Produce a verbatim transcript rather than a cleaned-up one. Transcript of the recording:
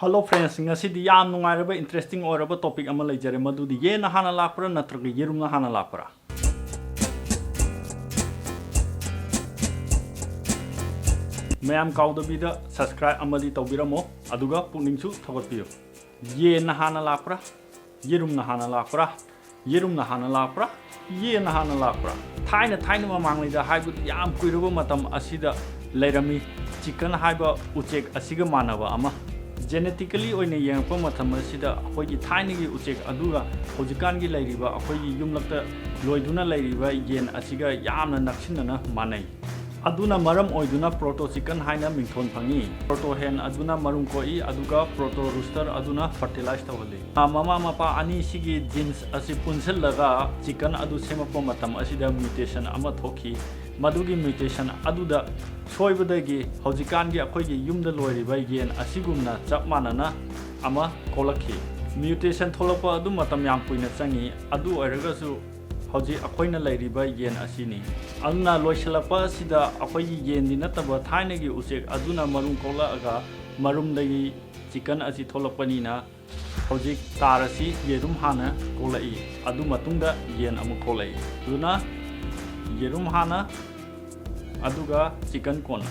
Hello friends, ꯉꯁꯤꯗꯤ ꯌꯥꯝ ꯅꯨꯡꯉꯥꯏꯔꯕ, interesting ꯑꯣꯏꯔꯕ topic ꯑꯃ ꯂꯩꯖꯔꯦ, ꯃꯗꯨꯗꯤ ꯌꯦꯟꯅ ꯍꯥꯟꯅ ꯂꯥꯛꯄ꯭ꯔꯥ ꯅꯠꯇ꯭ꯔꯒ ꯌꯦꯔꯨꯝꯅ ꯍꯥꯟꯅ ꯂꯥꯛꯄ꯭ꯔꯥ? ꯃꯌꯥꯝ ꯀꯥꯎꯗꯕꯤꯗ subscribe ꯑꯃꯗꯤ ꯇꯧꯕꯤꯔꯝꯃꯣ, ꯑꯗꯨꯒ ꯄꯨꯛꯅꯤꯡꯁꯨ ꯊꯧꯒꯠꯄꯤꯌꯨ꯫ ꯌꯦꯟꯅ ꯍꯥꯟꯅ ꯂꯥꯛꯄ꯭ꯔꯥ? ꯌꯦꯔꯨꯝꯅ ꯍꯥꯟꯅ ꯂꯥꯛꯄ꯭ꯔꯥ? ꯌꯦꯔꯨꯝꯅ ꯍꯥꯟꯅ ꯂꯥꯛꯄ꯭ꯔꯥ? ꯌꯦꯟꯅ ꯍꯥꯟꯅ ꯂꯥꯛꯄ꯭ꯔꯥ? ꯊꯥꯏꯅ, ꯊꯥꯏꯅ ꯃꯃꯥꯡꯉꯩꯗ, ꯍꯥꯏꯕꯗꯤ ꯌꯥꯝ ꯀꯨꯏꯔꯕ ꯃꯇꯝ ꯑꯁꯤꯗ ꯂꯩꯔꯝꯃꯤ chicken ꯍꯥꯏꯕ ꯎꯆꯦꯛ ꯑꯁꯤꯒ ꯃꯥꯟꯅꯕ ꯑꯃ꯫ Genetically ꯑꯣꯏꯅ ꯌꯦꯡꯉꯛꯄ ꯃꯇꯝ ꯑꯁꯤꯗ ꯑꯩꯈꯣꯏꯒꯤ ꯊꯥꯏꯅꯒꯤ ꯎꯆꯦꯛ ꯑꯗꯨꯒ ꯍꯧꯖꯤꯛꯀꯥꯟꯒꯤ ꯂꯩꯔꯤꯕ, ꯑꯩꯈꯣꯏꯒꯤ ꯌꯨꯝꯂꯛꯇ ꯂꯣꯏꯗꯨꯅ ꯂꯩꯔꯤꯕ ꯌꯦꯟ ꯑꯁꯤꯒ ꯌꯥꯝꯅ ꯅꯛꯁꯤꯟꯅꯅ ꯃꯥꯟꯅꯩ꯫ ꯑꯗꯨꯅ ꯃꯔꯝ ꯑꯣꯏꯗꯨꯅ proto chicken ꯍꯥꯏꯅ ꯃꯤꯡꯊꯣꯟ ꯐꯪꯉꯤ꯫ Proto hen ꯑꯗꯨꯅ ꯃꯔꯨꯝ ꯀꯣꯛꯏ, ꯑꯗꯨꯒ proto rooster ꯑꯗꯨꯅ fertilize ꯇꯧꯍꯜꯂꯤ꯫ ꯃꯃꯥ ꯃꯄꯥ ꯑꯅꯤꯁꯤꯒꯤ genes ꯑꯁꯤ ꯄꯨꯟꯁꯤꯜꯂꯒ chicken ꯑꯗꯨ ꯁꯦꯝꯃꯛꯄ ꯃꯇꯝ ꯑꯁꯤꯗ mutation ꯑꯃ ꯊꯣꯛꯈꯤ꯫ ꯃꯗꯨꯒꯤ mutation ꯑꯗꯨꯗ ꯁꯣꯏꯕꯗꯒꯤ ꯍꯧꯖꯤꯛꯀꯥꯟꯒꯤ ꯑꯩꯈꯣꯏꯒꯤ ꯌꯨꯝꯗ ꯂꯣꯏꯔꯤꯕ ꯌꯦꯟ ꯑꯁꯤꯒꯨꯝꯅ ꯆꯞ ꯃꯥꯟꯅꯅ ꯑꯃ ꯀꯣꯛꯂꯛꯈꯤ꯫ Mutation ꯊꯣꯛꯂꯛꯄ ꯑꯗꯨ ꯃꯇꯝ ꯌꯥꯝ ꯀꯨꯏꯅ ꯆꯪꯉꯤ, ꯑꯗꯨ ꯑꯣꯏꯔꯒꯁꯨ ꯍꯧꯖꯤꯛ ꯑꯩꯈꯣꯏꯅ ꯂꯩꯔꯤꯕ ꯌꯦꯟ ꯑꯁꯤꯅꯤ꯫ ꯑꯗꯨꯅ ꯂꯣꯏꯁꯤꯜꯂꯛꯄ ꯑꯁꯤꯗ ꯑꯩꯈꯣꯏꯒꯤ ꯌꯦꯟꯗꯤ ꯅꯠꯇꯕ ꯊꯥꯏꯅꯒꯤ ꯎꯆꯦꯛ ꯑꯗꯨꯅ ꯃꯔꯨꯝ ꯀꯣꯛꯂꯛꯑꯒ ꯃꯔꯨꯝꯗꯒꯤ chicken ꯑꯁꯤ ꯊꯣꯛꯂꯛꯄꯅꯤꯅ ꯍꯧꯖꯤꯛ ꯇꯥꯔꯁꯤ ꯌꯦꯔꯨꯝ ꯍꯥꯟꯅ ꯀꯣꯛꯂꯛꯏ, ꯑꯗꯨ ꯃꯇꯨꯡꯗ ꯌꯦꯟ ꯑꯃꯨꯛ ꯀꯣꯛꯂꯛꯏ꯫ ꯑꯗꯨꯅ ꯌꯦꯔꯨꯝ ꯍꯥꯟꯅ, ꯑꯗꯨꯒ chicken ꯀꯣꯟꯅ꯫